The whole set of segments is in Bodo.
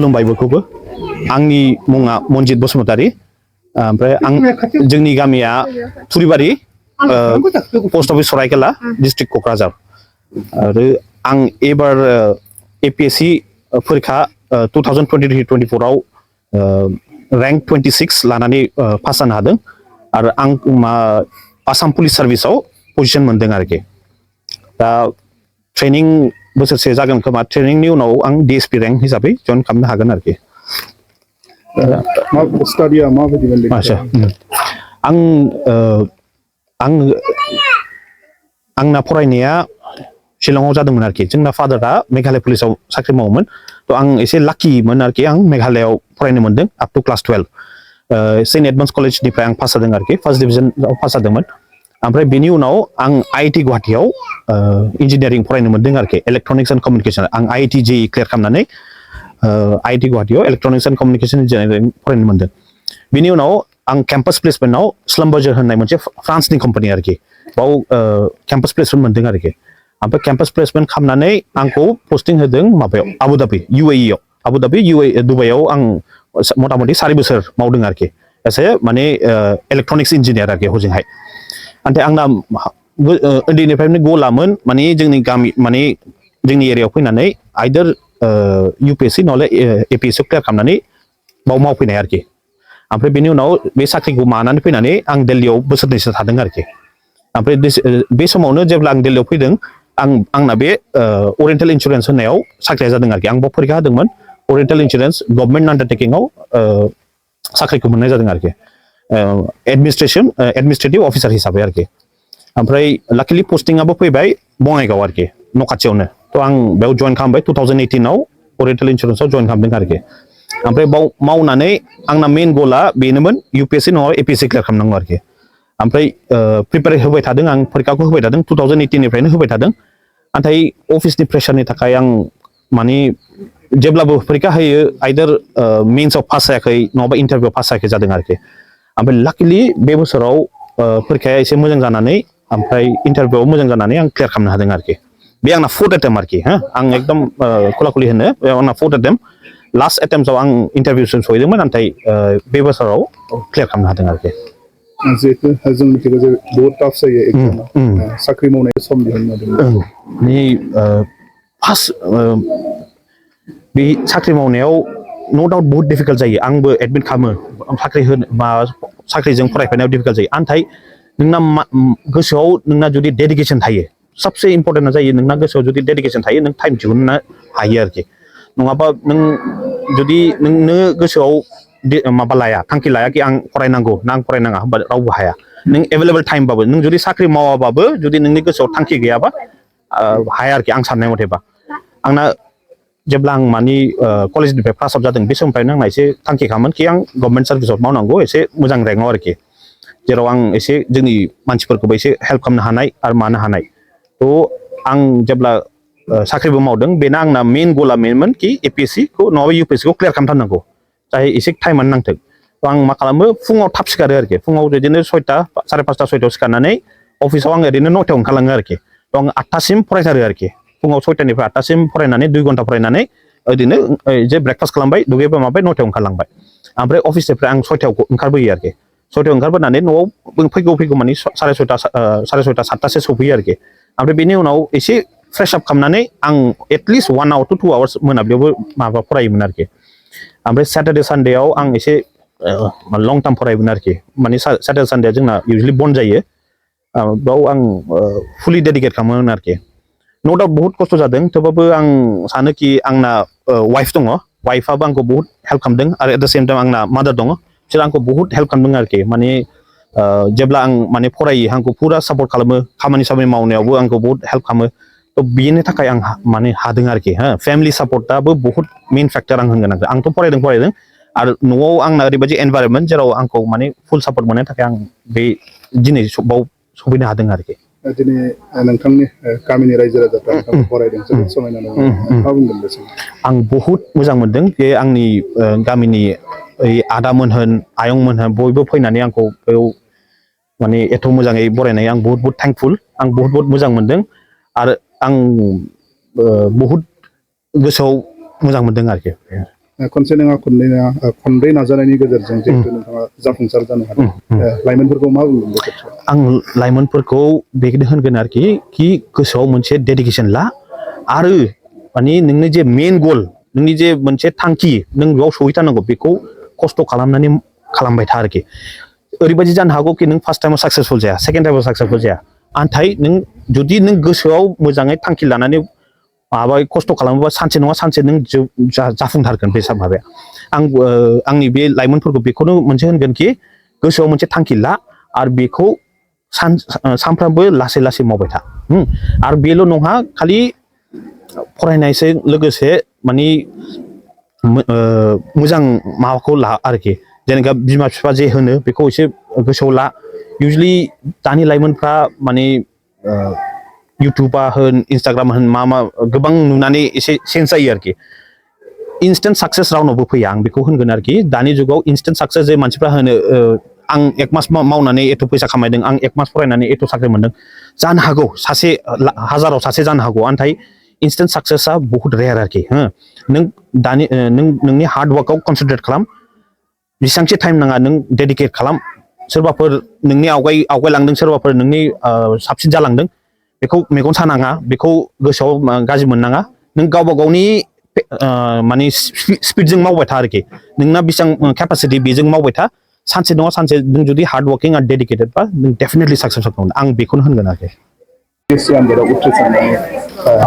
खुलुमबाय बयखौबो आंनि मुङा मनजित बसुमतारी ओमफ्राय आं जोंनि गामिया Thuribari post office Saraikela district Kokrajhar आरो आं एबार एपिएससि परीक्षा 2023-24 आव रैंक 26 लानानै पास जानो हादों आरो आं आसाम पुलिस सार्भिसाव पजिशन मोनदों आरोखि दा ट्रेनिं बोसोरसे जागोन खोमा ट्रेनिंनि उनाव आं डीएसपी रैंक हिसाबै जइन खालामनो हागोन आरोखि स्टाडिया माबायदि आं आंना फरायनाया शिलंआव जादोंमोन आरोखि जोंना फादारा मेघालय पुलिसाव साख्रि मावोमोन थ' आं एसे लाकिमोन आरोखि आं मेघालयआव फरायनो मोनदों आप टू क्लास 12 सेन्ट एडमन्स कलेजनिफ्राय आं पास जादों आरोखि फार्स्ट डिभिजनाव पास जादोंमोन ओमफ्राय बेनि उनाव आं आईआईटी गुवाहाटीआव इन्जिनियारिं फरायनो मोनदों आरोखि इलेक्ट्रनिक्स एन्ड कमिउनिकेशन आं आईआईटी जेईई क्लियार खालामनानै आईआईटी गुवाहाटीआव इलेक्ट्रनिक्स एन्ड कमिउनिकेशन इन्जिनियारिं फरायनो मोनदों बेनि उनाव आं केम्पास प्लेसमेन्टआव स्लाम्बाजार होननाय मोनसे फ्रान्सनि कम्पानि आरोखि बाव केम्पास प्लेसमेन्ट मोनदों आरोखि ओमफ्राय केम्पास प्लेसमेन्ट खालामनानै आंखौ पस्टिं होदों माबायाव आबुधाबि इउएइआव आबुधाबि दुबाइआव आं मथा मथि 4 बोसोर मावदों आरोखि एसे माने इलेक्ट्रनिक्स इन्जिनियार आरोखि हजोंहाय ओमफ्राय आंना उन्दैनिफ्रायनो गलामोन माने जोंनि गामि माने जोंनि एरियायाव फैनानै आइदार इउपिएससि नहले एपिएससि क्लियार खालामनानै बाव मावफैनाय आरोखि ओमफ्राय बेनि उनाव बे साख्रिखौ मानानै फैनानै आं दिल्लीयाव बोसोरनैसो थादों आरोखि ओमफ्राय बे समावनो जेब्ला आं दिल्लीयाव फैदों आंना बे अरियेन्टेल इन्सुरेन्स होननायाव साख्रिया जादों आरोखि आं बाव फरिखा होदोंमोन अरियेन्टेल इन्सुरेन्स गभर्नमेन्ट आन्डारटेकिंआव साख्रिखौ मोननाय जादों आरोखि एडमिनिस्ट्रेटिभ अफिसार हिसाबै आरोखि ओमफ्राय लाकिलि पस्टिंआबो फैबाय बङाइगाव आरोखि न' खाथियावनो थ' आं बेयाव जइन खालामबाय 2018आव अरियेन्टेल इन्सुरेन्सआव जइन खालामदों आरोखि ओमफ्राय बाव मावनानै आंना मेइन गला बेनोमोन इउपिएससि नङाबा एपिएससि क्लियार खालामनांगौ आरोखि ओमफ्राय प्रिपेयार होबाय थादों आं फरिखाखौ होबाय थादों 2018निफ्रायनो होबाय थादों नाथाय अफिसनि प्रेसारनि थाखाय आं माने जेब्लाबो फरिखा होयो आइदार मेन्सआव पास जायाखै नङाबा इन्टारभिउआव पास जायाखै जादों आरोखि ओमफ्राय लाकिलि बे बोसोराव फरिखाया एसे मोजां जानानै ओमफ्राय इन्टारभिउआव मोजां जानानै आं क्लियार खालामनो हादों आरोखि बे आंना 4th एटेम्प आरोखि आं एकदम खुला-खुलि होनो आंना 4th एटेम्प लास्ट एटेम्पआव आं इन्टारभिउसिम सहैदोंमोन नाथाय बे बोसोराव क्लियार खालामनो हादों आरोखि जिहेतु जों मिथिगौ जे बहुत टाफ जायो एग्जामा साख्रि मावनाय सम दिहुननो फार्स्ट बे साख्रि मावनायाव नो डाउट बहुत डिफिकाल्ट जायो आंबो एडमिट खालामो साख्रिजों फरायफानायाव डिफिकाल्ट जायो नाथाय नोंना गोसोआव नोंना जुदि डेडिकेसन थायो सबसे इम्पर्टेन्टआ जायो नोंना गोसोआव जुदि डेडिकेसन थायो नों टाइम दिहुननो हायो आरोखि नङाबा नों जुदि नोंनो गोसोआव माबा लाया थांखि लाया कि आं फरायनांगौ ना आं फरायनाङा होमबा रावबो हाया नों एभेलेबल टाइमबाबो नों जुदि साख्रि मावाबाबो जुदि नोंनि गोसोआव थांखि गैयाबा हाया आरोखि आं साननाय मथेबा आंना जेब्ला आं मानि कलेजनिफ्राय पास आउट जादों बे समनिफ्रायनो आंना एसे थांखि खामोन कि आं गभर्नमेन्ट सार्भिसाव मावनांगौ एसे मोजां रेंकआव आरोखि जेराव आं एसे जोंनि मानसिफोरखौबो एसे हेल्प खालामनो हानाय आरो मानो हानाय थ' आं जेब्ला साख्रिबो मावदों बेना आंना मेइन गला मेनमोन कि एपिएससिखौ नङाबा इउपिएससिखौ क्लियार खालामथारनांगौ जाय एसे टाइमानो नांथों थ' आं मा खालामो फुङाव थाब सिखारो आरोखि फुङाव बिदिनो 6टा 5:30 6टायाव सिखारनानै अफिसाव आं ओरैनो 9टायाव ओंखारलाङो आरोखि थ' आं 8टासिम फरायथारो आरोखि फुङाव 6टानिफ्राय 8टासिम फरायनानै 2 घन्टा फरायनानै ओरैनो जे ब्रेकफास्ट खालामबाय दुगैबाय माबाय 9टायाव ओंखारलांबाय ओमफ्राय अफिसनिफ्राय आं 6टायाव ओंखारबोयो आरोखि 6टायाव ओंखारबोनानै न'आव फैगौ माने 6:30 7टासो सफैयो आरोखि ओमफ्राय बेनि उनाव एसे फ्रेश आप खालामनानै आं एटलिस्ट 1 आवर to 2 आवार्स मोनाब्लियावबो माबा फरायोमोन आरोखि ओमफ्राय सेटारडे सानडेआव आं एसे लं टार्म फरायोमोन आरोखि माने सेटारडे सानडेआ जोंना इउजुवेलि बन्द जायो बेयाव आं फुलि डेडिकेट खालामोमोन आरोखि नो डाउट बहुत खस्थ' जादों थेवबाबो आं सानो कि आंना वाइफ दङ वाइफआबो आंखौ बहुत हेल्प खालामदों आरो एट द सेम टाइम आंना मादार दङ बिसोर आंखौ बहुत हेल्प खालामदों आरोखि माने जेब्ला आं माने फरायो आंखौ फुरा सापर्ट खालामो खामानि मावनायावबो आंखौ बहुत हेल्प खालामो थ' बेनि थाखाय आं माने हादों आरोखि फेमिलि सापर्टआबो बहुत मेइन फेक्टर आं होनगोन आंथ' फरायदों आरो न'आव आंना ओरैबायदि एनभाइरनमेन्ट जेराव आंखौ माने फुल सापर्ट मोननायनि थाखाय आं बे दिनै बाव सफैनो हादों आरोखि दिनै नोंथांनि गामिनि रायजो राजाफ्रा नोंथांखौ फरायदों जोबोद समायना मा बुंगोन बे आं बहुत मोजां मोनदों जे आंनि गामिनि ओइ आदामोन होन आयंमोन होन बयबो फैनानै आंखौ बेयाव माने एथ' मोजाङै बरायनाय आं बहुत थेंकफुल आं बहुत मोजां मोनदों आरो आं बहुत गोसोआव मोजां मोनदों आरोखि खनसे नङा खननै नङा खनब्रै नाजानायनि गेजेरजों जिहेतु नोंथाङा जाफुंसार जानो हादों लाइमोनफोरखौ मा बुंगोन बे खेत्रआव? आं लाइमोनफोरखौ बेखौनो होनगोन आरोखि कि गोसोआव मोनसे डेडिकेसन ला आरो माने नोंनि जे मेन गल नोंनि जे मोनसे थांखि नों बेयाव सहैथारनांगौ बेखौ खस्थ' खालामनानै खालामबाय था आरोखि ओरैबायदि जानो हागौ कि नों फार्स्ट टाइमाव साक्सेसफुल जाया सेकेन्ड टाइमाव साक्सेसफुल जाया नाथाय नों जुदि नों गोसोआव मोजाङै थांखि लानानै माबा खस्थ' खालामोबा सानसे नङा सानसे नों जाफुंथारगोन बे माबाया आंनि बे लाइमोनफोरखौ बेखौनो मोनसे होनगोन कि गोसोआव मोनसे थांखि ला आरो बेखौ सानफ्रामबो लासै लासै मावबाय था आरो बेल' नङा खालि फरायनायजों लोगोसे माने मोजां माबाखौ ला आरोखि जेनेबा बिमा बिफा जे होनो बेखौ एसे गोसोआव ला इउजुवेलि दानि लाइमोनफ्रा माने इउटुबा होन इन्सटाग्राम होन मा गोबां नुनानै एसे चेन्ज जायो आरोखि इन्स्टेन्ट साक्सेस रावनावबो फैया आं बेखौ होनगोन आरोखि दानि जुगाव इन्स्टेन्ट साक्सेस जे मानसिफ्रा होनो आं 1 मास मावनानै एथ' फैसा खामायदों आं 1 मास फरायनानै एथ' साख्रि मोनदों जानो हागौ सासे हाजाराव सासे जानो हागौ नाथाय इन्स्टेन्ट साक्सेसआ बहुत रेयार आरोखि नों दानि नोंनि हार्ड वार्कआव कनसेन्ट्रेट खालाम बेसेबांसो टाइम नाङा नों डेडिकेट खालाम सोरबाफोर नोंनि आवगायलांदों सोरबाफोर नोंनि साबसिन जालांदों बेखौ मेगन सानाङा बेखौ गोसोआव गाज्रि मोननाङा नों गावबा गावनि माने स्पिडजों मावबाय था आरोखि नोंना बेसेबां केपासिटि बेजों मावबाय था सानसे नङा सानसे नों जुदि हार्ड वार्किं आरो डेडिकेटेडबा नों डेफिनेटलि साक्सेस जागोन आं बेखौनो होनगोन आरोखि एसि आनजादाव उथ्रिसारनानै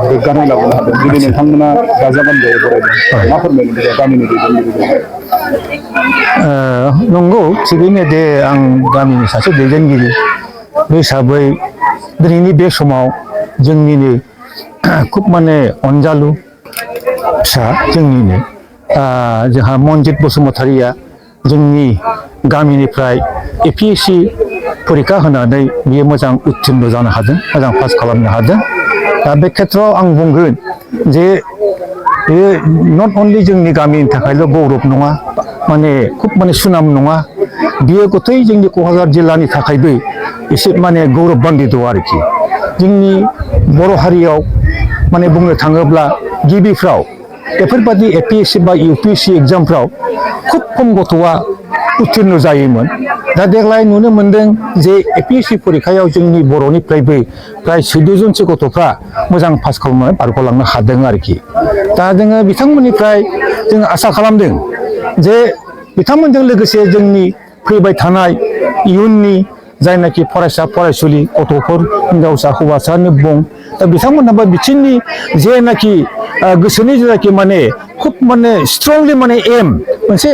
गोग्गानाय लाबोनो हादों दिनै नोंथांमोना गाजा गोमजायै बरायदों मा फोरमायगोन गामिनि दैदेनगिरि नंगौ थिगैनो दे आं गामिनि सासे दैदेनगिरि बे हिसाबै दिनैनि बे समाव जोंनिनो खुब माने अनजालु फिसा जोंनिनो जोंहा मनजित बसुमतारिया जोंनि गामिनिफ्राय APSC परिखा होनानै बियो मोजां उथ्रिन्न जानो हादों मोजां पास खालामनो हादों दा बे खेत्रआव आं बुंगोन जे बेयो नट अनलि जोंनि गामिनि थाखायल' गौरब नङा माने खुब माने सुनाम नङा बियो गथै जोंनि क'क्राझार जिल्लानि थाखायबो एसे माने गौरब बान्दित आरोखि जोंनि बर' हारियाव माने बुंनो थाङोब्ला गिबिफ्राव बेफोरबादि APSC बा UPSC एग्जामफ्राव खुब खम गथ'आ उथ्रिन्न जायोमोन दा देग्लाय नुनो मोन्दों जे APSC परिखायाव जोंनि बर'निफ्रायबो प्राय 14 जनसो गथ'फ्रा मोजां पास खालामनानै बारग'लांनो हादों आरोखि दा जोङो बिथांमोननिफ्राय जों आसा खालामदों जे बिथांमोनजों लोगोसे जोंनि फैबाय थानाय इयुननि जायनाखि फरायसा फरायसुलि गथ'फोर हिनजावसा हौवासानो बुं दा बिथांमोनहाबो बिथिंनि जेनाखि गोसोनि जेनाखि माने खुब माने स्ट्रंलि माने मोनसे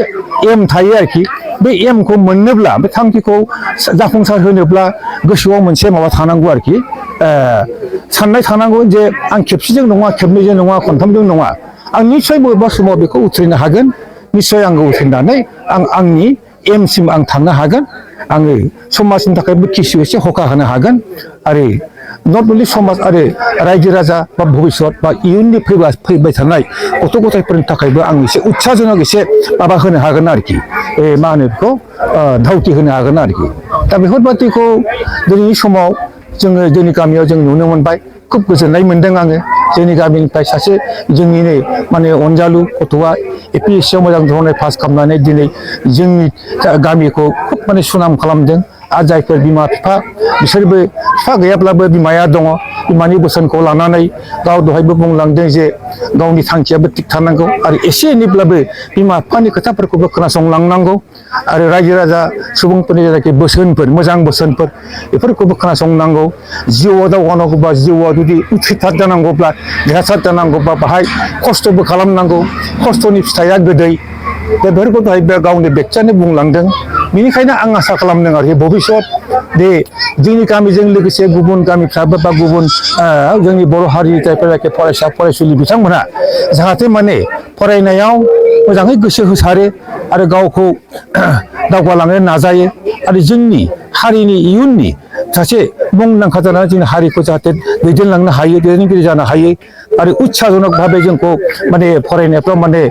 एम थायो आरोखि बे एमखौ मोननोब्ला बे थांखिखौ जाफुंसार होनोब्ला गोसोआव मोनसे माबा थानांगौ आरोखि साननाय थानांगौ जे आं खेबसेजों नङा खेबनैजों नङा खनथामजों नङा आं निस्सय बबेबा समाव बेखौ उथ्रिनो हागोन निस्सय आंखौ उथ्रिनानै आं आंनि एमसिम आं थांनो हागोन आङो समाजनि थाखायबो किसु एसे हखा होनो हागोन आरो नट अनलि समाज आरो रायजो राजा बा भबिष्यत बा इयुननि फैबाय थानाय गथ' गथायफोरनि थाखायबो आं एसे उत्साहजनक एसे माबा होनो हागोन आरोखि मा होनो बेखौ धावथि होनो हागोन आरोखि दा बेफोरबादिखौ दिनैनि समाव जोङो जोंनि गामियाव जों नुनो मोनबाय खुब गोजोननाय मोनदों आङो जोंनि गामिनिफ्राय सासे जोंनिनो माने अनजालु गथ'आ APSC आव मोजां धरनै पास खालामनानै दिनै जोंनि गामिखौ खुब माने सुनाम खालामदों आरो जायफोर बिमा बिफा बिसोरबो बिफा गैयाब्लाबो बिमाया दङ बिमानि बोसोनखौ लानानै गाव दहायबो बुंलांदों जे गावनि थांखियाबो थिग थानांगौ आरो एसे एनैब्लाबो बिमा बिफानि खोथाफोरखौबो खोनासंलांनांगौ आरो रायजो राजा सुबुंफोरनि जायनाखि बोसोनफोर मोजां बोसोनफोर बेफोरखौबो खोनासंनांगौ जिउआव दावगानांगौबा जिउआव जुदि उथ्रिसार जानांगौब्ला देरहासार जानांगौबा बाहाय खस्थ'बो खालामनांगौ खस्थ'नि फिथाइया गोदै दा बेफोरखौ दहाय गावनि बेक्तियानो बुंलांदों बेनिखायनो आं आसा खालामदों आरोखि भबिष्यत बे जोंनि गामिजों लोगोसे गुबुन गामिफ्राबो बा गुबुन जोंनि बर' हारिनि जायफोरनाखि फरायसा फरायसुलि बिथांमोनहा जाहाथे माने फरायनायाव मोजाङै गोसो होसारो आरो गावखौ दावगालांनो नाजायो आरो जोंनि हारिनि इयुननि सासे मुंदांखा जानानै जोंनि हारिखौ जाहाथे दैदेनलांनो हायो दैदेनगिरि जानो हायो आरो उत्साहजनक भाबै जोंखौ माने फरायनायफ्राव माने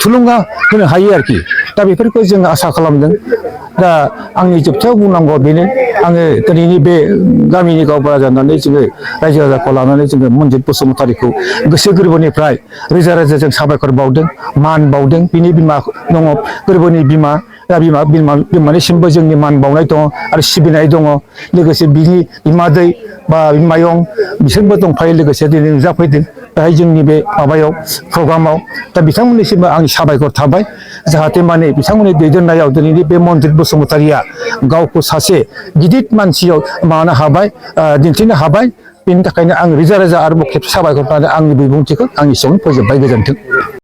थुलुंगा होनो हायो आरोखि दा बेफोरखौ जों आसा खालामदों दा आंनि जोबथायाव बुंनांगौ बेनो आङो दिनैनि बे गामिनि गावबुरा जानानै जोङो रायजो राजाखौ लानानै जोङो मनजित बसुमतारीखौ गोसो गोरबोनिफ्राय रोजा रोजा जों साबायखर बावदों मान बावदों बिनि बिमा दङ गोरबोनि बिमा बिमानिसिमबो जोंनि मान बावनाय दङ आरो सिबिनाय दङ लोगोसे बिनि बिमादै बा बिमायं बिसोरबो दंफायो लोगोसे दिनै नुजाफैदों बेहाय जोंनि बे माबायाव प्रग्रामाव दा बिथांमोननिसिमबो आंनि साबायखर थाबाय जाहाथे माने बिथांमोननि दैदेननायाव दिनैनि बे मनजित बसुमतारीया गावखौ सासे गिदिर मानसियाव मानो हाबाय दिन्थिनो हाबाय बेनि थाखायनो आं रोजा रोजा आरोबाव खेबसे साबायखर होनानै आंनि बिबुंथिखौ आंनि सिगाङाव फोजोबबाय गोजोन्थों।